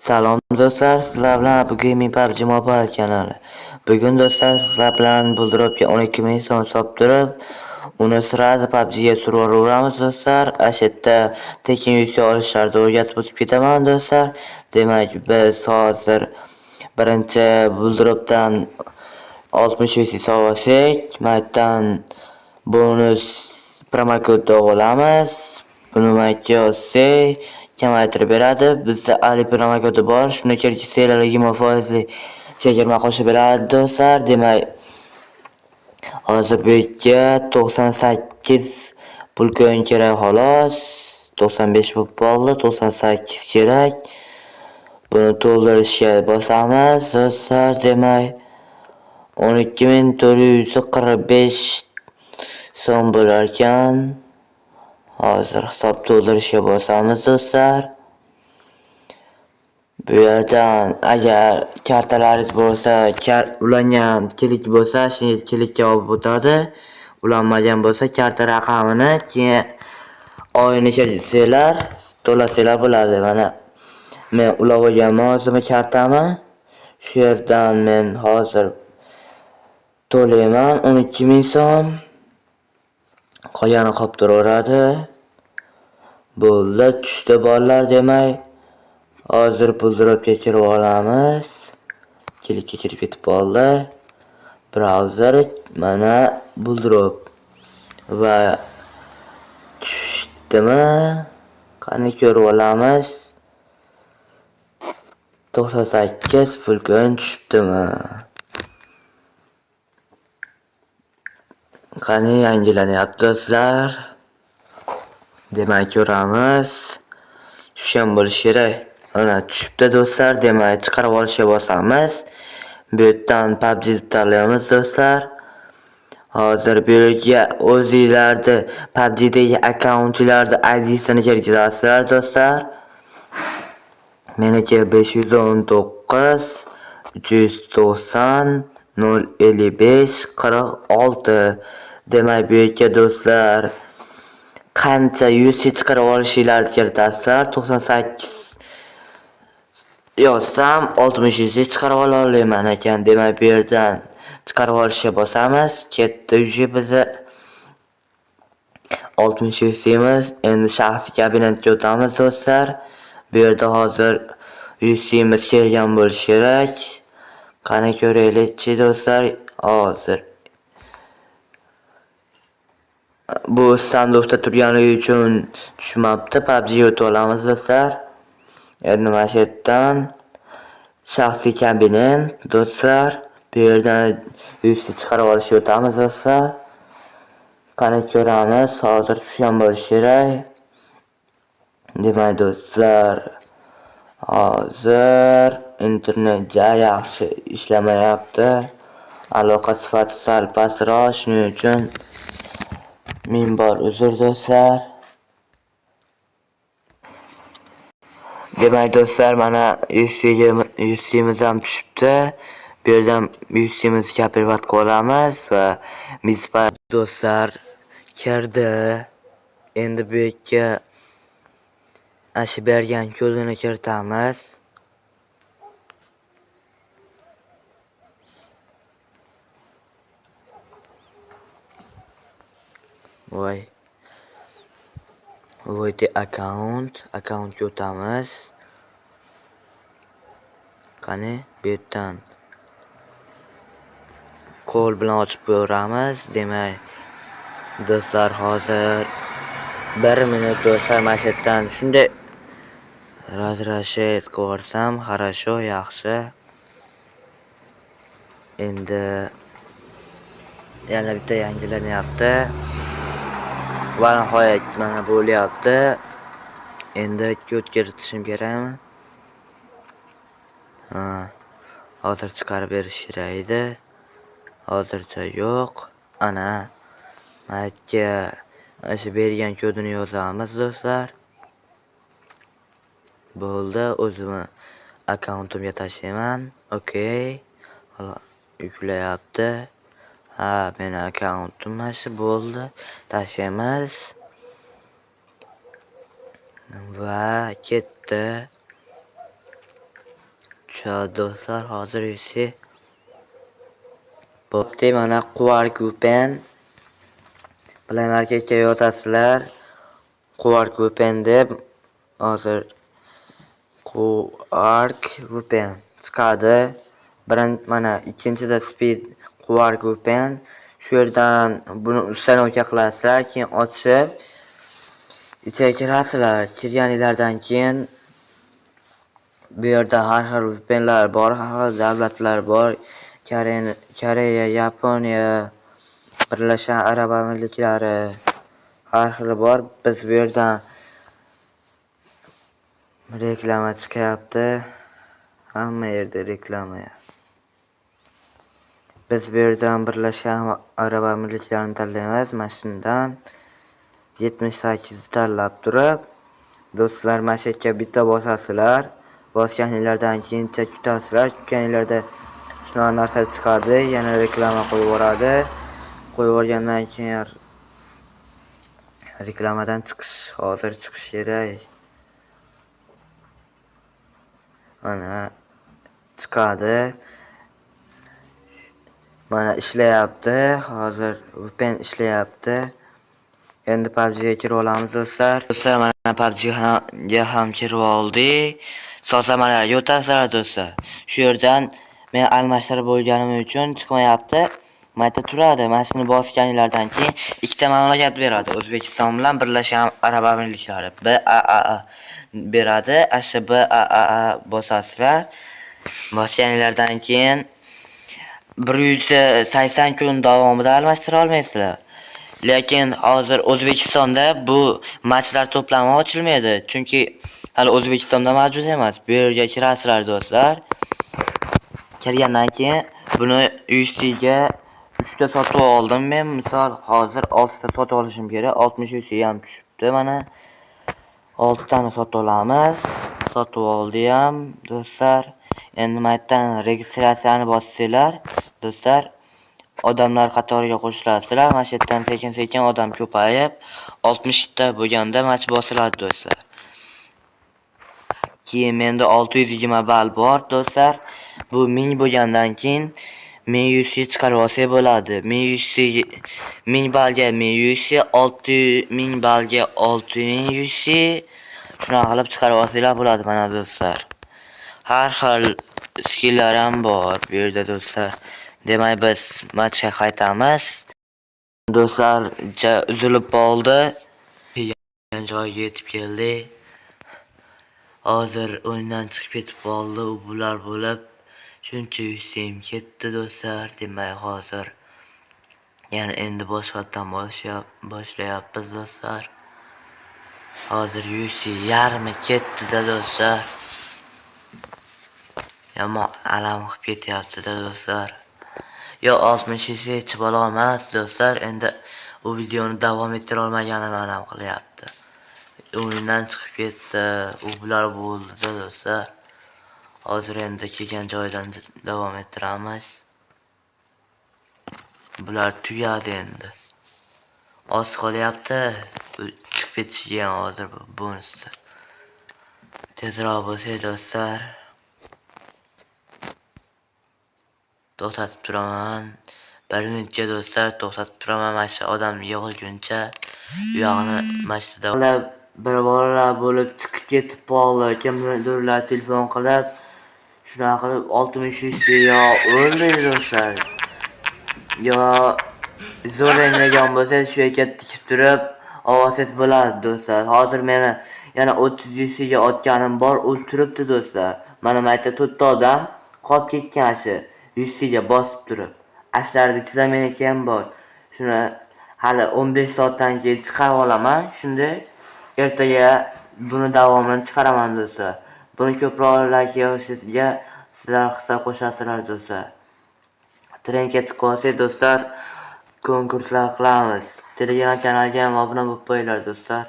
Salom do'stlar, sizlar bilan Abu Gaming PUBG Mobile kanali. Bugun do'stlar sizlar bilan Bulldropga 12 000 so'm solib, uni сразу PUBG'ga suraveramiz do'stlar. Ashu yerda tekin UC olishlarni o'rgatib o'tib ketaman do'stlar. Demak, biz hozir birinchi Bulldropdan 60 UC solsak, maytdan bonus promokod olamiz. Buni maytga yozsak, kamaytirib beradi. Bizda Ali promokodi bor. Shuni kirgizsanglar 20% chegirma qo'shib beradi do'stlar. Demak, hozir bu yerga 98 pul coin kerak xolos. 95 bo'lib qoldi, 98 kerak. Buni to'ldirishga bosamiz do'stlar. Demak, 12 445 so'm bo'lar ekan. Hozir hisob to'ldirishga bosamiz do'stlar. Bu yerdan agar kartalaringiz bo'lsa, ulangan klik bo'lsa, shunga klikka olib o'tadi. Ulanmagan bo'lsa, karta raqamini keyin oyini kirgizsanglar, to'lasanglar bo'ladi. Mana men ulab olganman o'zimni kartamni. Shu yerdan men hozir to'layman 12 000 so'm. Qolgani qolib turaveradi. Bo'ldi, tushdi bolalar demak. Hozir Bulldropga kirib olamiz. Klikka kirib ketib qoldi. Browser, mana Bulldrop va tushdimi? Qani ko'rib olamiz. 98 pul coin tushibdimi? Qani yangilanyapti do'stlar. Demak ko'ramiz. Tushgan bo'lishi kerak. Mana tushibdi do'stlar. Demak chiqarib olishga bosamiz. Bu yerdan PUBG tanlaymiz do'stlar. Hozir bu yerga o'zingizlarni PUBGdagi akkauntinglarni IDsini kirgizasizlar do'stlar. Meniki 519 390 055 46. Demak bu yerga do'stlar qancha UC chiqarib olishinglarni kiritasizlar. 98 yozsam 60 UC chiqarib ola olaman ekan. Demak bu yerdan chiqarib olishga bosamiz. Ketdi уже biza 60 UC'miz. Endi shaxsiy kabinetga o'tamiz do'stlar. Bu yerda hozir UC'miz kelgan bo'lishi kerak. Qani ko'raylikchi do'stlar. Hozir bu sanduqda turganligi uchun tushmabdi. PUBG'ga o'tib olamiz do'stlar. Endi mana shu yerdan shaxsiy kabinet do'stlar. Bu yerdan UC chiqarib olishga o'tamiz do'stlar. Qani ko'ramiz. Hozir tushgan bo'lishi kerak. Demak do'stlar, hozir internet ja yaxshi ishlamayapti. Aloqa sifati sal pastroq, shuning uchun ming bor uzr do'stlar. Demak do'stlar, mana UC'miz ham tushibdi. Bu yerdan UC'mizni kopirovat qilib olamiz va mispa do'stlar kirdi. Endi bu yerga shu bergan kodini kiritamiz. Voy. Voyte akkaunt, akkauntga o'tamiz. Qani bu yerdan qo'l bilan ochib ko'ramiz. Demak do'stlar hozir 1 minut do'stlar mana shu yerdan shunday razrashet ko'rsam, хорошо, yaxshi. Endi yana bitta yangilanyapti. Va nihoyat mana bo'lyapti. Endi kod kiritishim kerakmi? Ha, hozir chiqarib berish kerak edi. Hozircha yo'q. Ana, maytga shu bergan kodini yozamiz do'stlar. Bo'ldi, o'zimni akkauntimga tashlayman. Okey. Yuklayapti. Ha, meni akkauntim mana shu bo'ldi. Tashlaymiz. Va ketdi. Tushadi do'stlar, hozir UC. Bo'pti, mana Quark VPN. Play Marketga yozasizlar. Quark VPN deb, hozir Quark VPN chiqadi. Birin, mana ikkinchida Speed Quark VPN. Shu yerdan buni установка qilasizlar, keyin ochib ichiga kirasizlar. Kirganinglardan keyin bu yerda har xil VPNlar bor, har xil davlatlar bor. Koreya, Yaponiya, Birlashgan Arab Amirliklari, har xili bor. Biz bu yerdan, reklama chiqyapti. Hamma yerda reklama. Biz bu yerdan Birlashgan Arab Amirliklarini tanlaymiz. Mana shundan 78 ni tanlab turib, do'stlar, mana shu yerga bitta bosasizlar. Bosganinglardan keyincha kutasizlar. Kutganinglarda shunaqa narsa chiqadi, yana reklama qo'yib yuboradi. Qo'yib yuborgandan keyin reklamadan chiqish, hozir chiqish kerak. Mana chiqadi. Mana ishlayapti. Hozir VPN ishlayapti. Endi PUBGga kirib olamiz, do'stlar. Do'stlar, mana PUBGga ham kirib oldik. Sozlamalarga o'tasizlar, do'stlar. Shu yerdan men almashtirib bo'lganim uchun chiqmayapti. Mana yerda turadi. Mana shuni bosganinglardan keyin ikkita mamlakat beradi. O'zbekiston bilan Birlashgan Arab Amirliklari. BAAA beradi. Ana shu BAAA bosasizlar. Bosganinglardan keyin 180 kun davomida almashtira olmaysizlar. Lekin hozir O'zbekistonda bu matchlar to'plami ochilmaydi. Chunki hali O'zbekistonda mavjud emas. Bu yerga kirasizlar, do'stlar. Kirgandan keyin buni UC ga 3 ta sotib oldim men. Misol, hozir 6 ta sotib olishim kerak. 60 UC ham tushibdi mana. 6 tani sotib olamiz. Sotib oldi ham, do'stlar. Endi mana yerdan registratsiyani bossanglar, do'stlar, odamlar qatoriga qo'shilasizlar. Mana shu yerdan sekin-sekin odam ko'payib, 60 ta bo'lganda match bosiladi, do'stlar. Keyin menda 620 ball bor, do'stlar. Bu 1000 bo'lgandan keyin 1000 UC chiqarib olsak bo'ladi. 1000 UC, 1000 ballga 1000 UC, 6000 ballga 6000 UC, shunaqa qilib chiqarib olsanglar bo'ladi mana, do'stlar. Har xil skinlar ham bor bu yerda, do'stlar. Demak, biz matchga qaytamiz. Do'stlar, uzilib qoldi. Kelgan joyiga yetib keldik. Hozir o'yindan chiqib ketib qoldi u bular bo'lib. Shuncha UC'm ketdi, do'stlar. Demak, hozir yana endi boshqatdan boshlayapmiz, do'stlar. Hozir UC yarmi ketdi-da, do'stlar. Yomon alam qilib ketyapti-da, do'stlar. Yo, 60 UC yechib ololmas, do'stlar. Endi u videoni davom ettira olmaganim alam qilyapti. O'yindan chiqib ketdi. U bular bo'ldi-da, do'stlar. Hozir endi kelgan joyidan davom ettiramiz. Bular tugadi endi. Oz qolyapti. Chiqib ketishiga ham hozir bu bonusda. Tezroq bo'lsak, do'stlar. To'xtatib turaman. Bir minutga, do'stlar, to'xtatib turaman mana shu odam yig'ilguncha. U yog'ini mana shu bir bolalar bo'lib chiqib ketib qoldi. Kimdirlar telefon qilib, shunaqa qilib 60 yuz yo o'ldi, do'stlar. Yo zo'r o'ynagan bo'lsa, shu yerga tikib turib olsangiz bo'ladi, do'stlar. Hozir meni yana 30 yuziga otganim bor, u turibdi, do'stlar. Mana bu yerda to'rtta odam qolib ketgan shu yuziga bosib turib. Ashlarni ichida meniki ham bor. Shuni hali 15 soatdan keyin chiqarib olaman. Shunda ertaga buni davomini chiqaraman, do'stlar. Buni ko'proq layk yig'ishiga sizlar hissa qo'shasizlar, do'stlar. Trendga chiqib olsak, do'stlar, konkurslar qilamiz. Telegram kanaliga ham obuna bo'lib qo'yinglar, do'stlar.